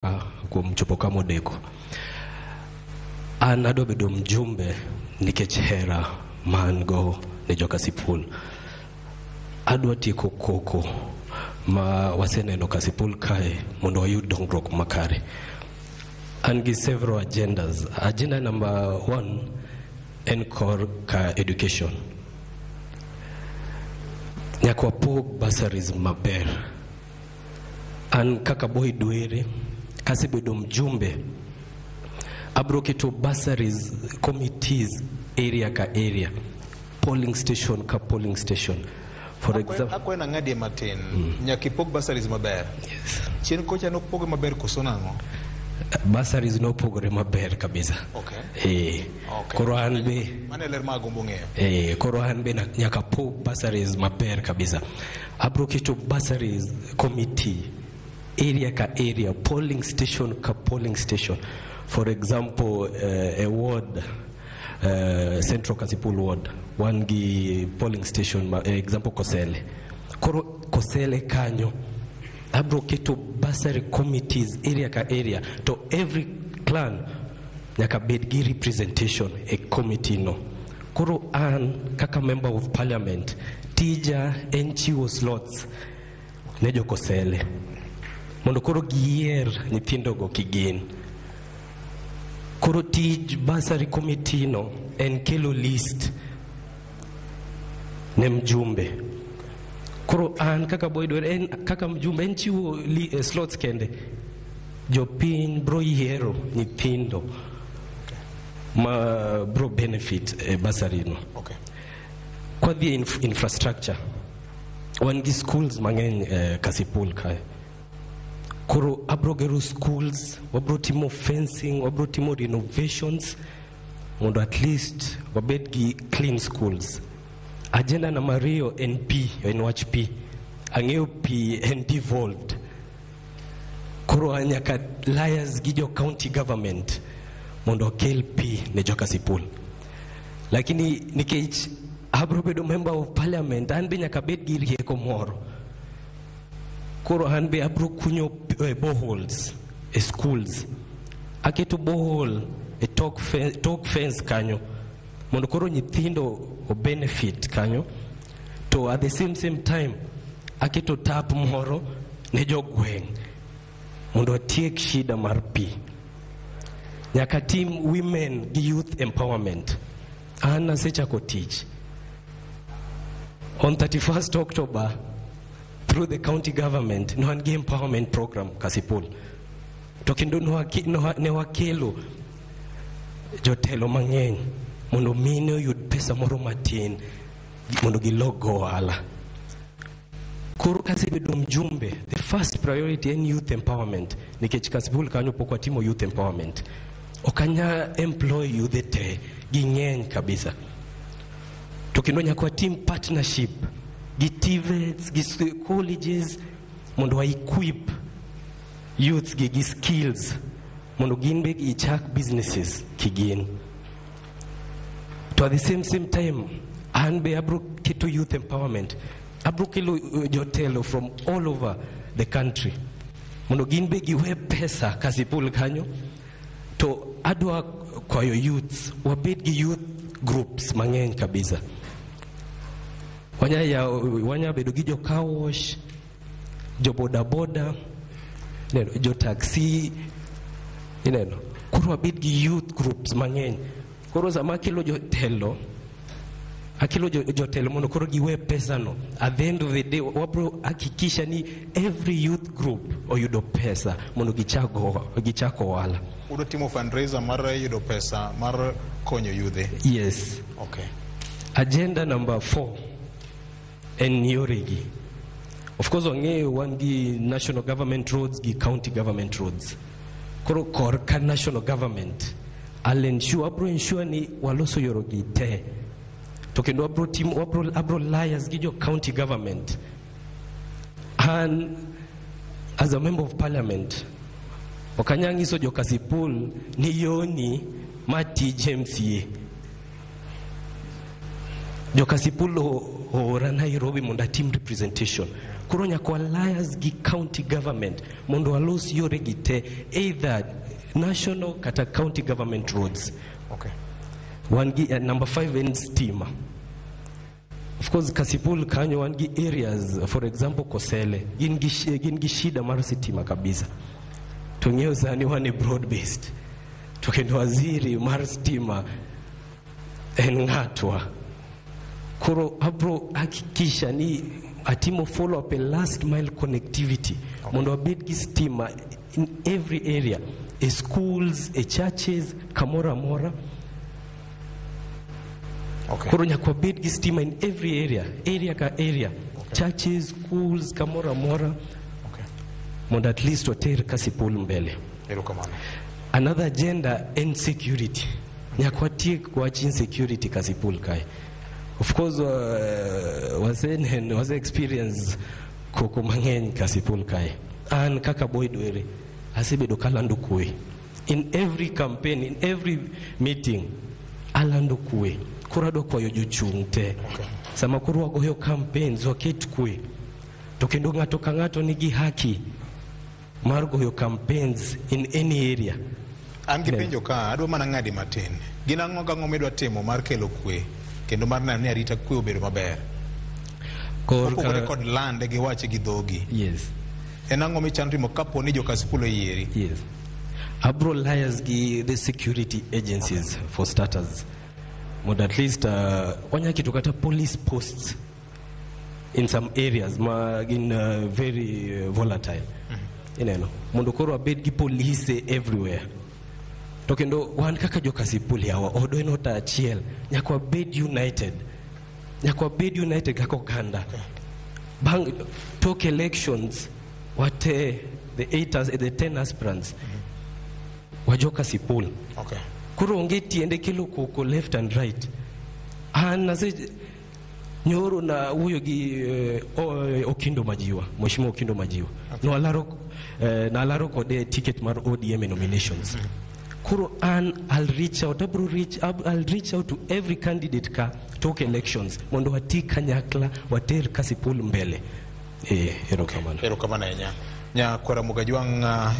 Kuom chopo kama odeko. An adwa bedo mjumbe nikech hera ma an go ne joka Kasipul. Adwa tieko koko ma waseneno Kasipul kae mondo wayud dongruok makare. An gi several agendas. Agenda number one en kor ka education. Nyaka wapog bursaries maber. An kaka Boyd Were kasebedo mjumbe, abro keto bursaries committees area ka area, polling station ka polling station. For example, Akwena ng'adie matin. Nyaka ipog bursaries maber. Yes. Chien kocha nokpoge maber koso nang'o? Bursaries nopogore maber kabisa. Okay. Eh, Okay. koro an be Mano e ler ma agombo ng'eyo. Eh, koro an be nyaka pog bursaries maber kabisa. Abro keto bursaries committee area ka area, polling station ka polling station. For example, a ward, Central Kasipul ward, wan gi polling station, ma, example Kosele. Koro Kosele kanyo, abro keto bursary committees area ka area, to every clan nyaka bed gi representation e committee no. Koro an kaka member of parliament, tija en chiwo slots ne jokosele mondo koro giyier nyithindogo kigin. Koro tij bursary committee no en kelo list ne mjumbe. Koro an kaka Boyd Were, en kaka mjumbe en chiwo slots kende. Jopiny bro yiero nyithindo ma bro benefit e bursary no. Kwadhi e infrastructure, wan gi schools mang'eny Kasipul kae. Koro abro gero schools, wabro timo fencing, wabro timo renovations mondo at least wabed gi clean schools. Agenda namba ariyo en pi, en wach pi. Ang'eyo pi en devolved. Koro nyaka liaise gi jo county government mondo okel pi ne jo Kasipul. Lakini nikech abro bedo member of parliament, an be nyaka bed gi rieko moro. Koro an be abro kunyo boreholes e schools. Aketo borehole e tok fence kanyo mondo koro nyithindo o benefit kanyo. To at the same time aketo tap moro ne jogweng' mondo atiek shida mar pi. Nyaka tim women gi youth empowerment. An asechako tich. On 31st October, through the county government, ne wan gi empowerment program Kasipul. To kendo ne wakelo jotelo mang'eny mondo mine oyud pesa moro matin mondo gilok go ohala. Koro kasebedo mjumbe, the first priority en youth empowerment, nikech Kasipul kanyo pok watimo youth empowerment. Ok anya employ youth te, ging'eny kabisa. To kendo nyaka watim partnership gi TVETs, gi colleges, mondo wa equip youths gi skills mondo gin be gichak businesses kigin. To at the same time, an be abro keto youth empowerment. Abro kelo jotelo from all over the country mondo gin be giwe pesa Kasipul kanyo. To adwa kwayo youths, wabed gi youth groups mang'eny kabisa. Wanya bedo gi jo car wash, jo boda boda, ineno, jo taxi, ineno. Koro wabed gi youth groups mang'eny. Koro sama akelo jotelo, akelo jotelo mondo koro giwe pesa no. At the end of the day, wabro hakikisha ni every youth group oyudo pesa mondo gichak ohala. Udwa timo fundraiser mar yudo pesa mar konyo yudhe. Yes. Agenda number 4 en yoregi. Of course wang'eyo wan gi national government roads gi county government roads. Koro korka national government, I'll ensure, abro ensure ni waloso yorogi te. To kendo abro timo, abro liaise gi jo county government. An as a member of parliament, ok anyal nyiso jo Kasipul ni yoni ma tij MCA. Jo Kasipul oora Nairobi mondo atim representation. Koro nyaka alliance gi county government mondo walos yore gi te, either national kata county government roads. Wan gi number 5 en stima. Of course, Kasipul kanyo wan gi areas, for example Kosele, gin gi shida mar sitima kabisa. To ng'eyo sani wan e broad based. To kendo waziri mar stima en ng'atwa. Koro abro hakikisha ni atimo follow up a last mile connectivity mondo wabed gi stima in every area, e schools, e churches, kamoro amora. Koro nyaka wabed gi stima in every area, area ka area, churches, schools, kamoro amora, mondo at least water Kasipul mbele. Erokamano. Another agenda en security. Nyaka watiek wach insecurity Kasipul kae. Of course, wase experience koko mang'eny Kasipul kae. An kaka Boyd Were asebedo kalando kwe. In every campaign, in every meeting, alando kwe. Koro adwa kwayo jochung' te. Sama koro wagoyo campaigns, waket kwe. To kendo ng'ato ka ng'ato nigi haki mar goyo campaigns in any area. An gi penjo ka, adwa mana ng'adi matin. Gin ang'o gang'o midwa timo mar kelo kwe kendo mar neno ni arita kwe obedo maber? Kopogore kod lande gi wache gi dhogi. Yes. En ang'o michano timo kapo ni jo Kasipul oyieri? Yes. Abro liaise gi the security agencies for starters. Mondo at least wanya keto kata police posts in some areas ma gin very volatile. Ineno. Mondo koro wabed gi police everywhere. To kendo wan kaka jo Kasipul yawa, odwa en ot achiel. Nyaka wabed united. Nyaka wabed united kaka oganda. Bang' tok elections, wate the 8 the 10 aspirants wajo Kasipul. Koro onge tiende kelo koko left and right. An ase nyoro na wuoyo gi Okindo Majiwa, Mheshimiwa Okindo Majiwa. No alaro kode ticket mar ODM e nominations. Koro an I'll reach out, abro reach, I'll reach out to every candidate ka tok elections mondo wati kanyakla water Kasipul mbele. Erokamano. Erokamano ahinya. Nyakwara Mugajwang'.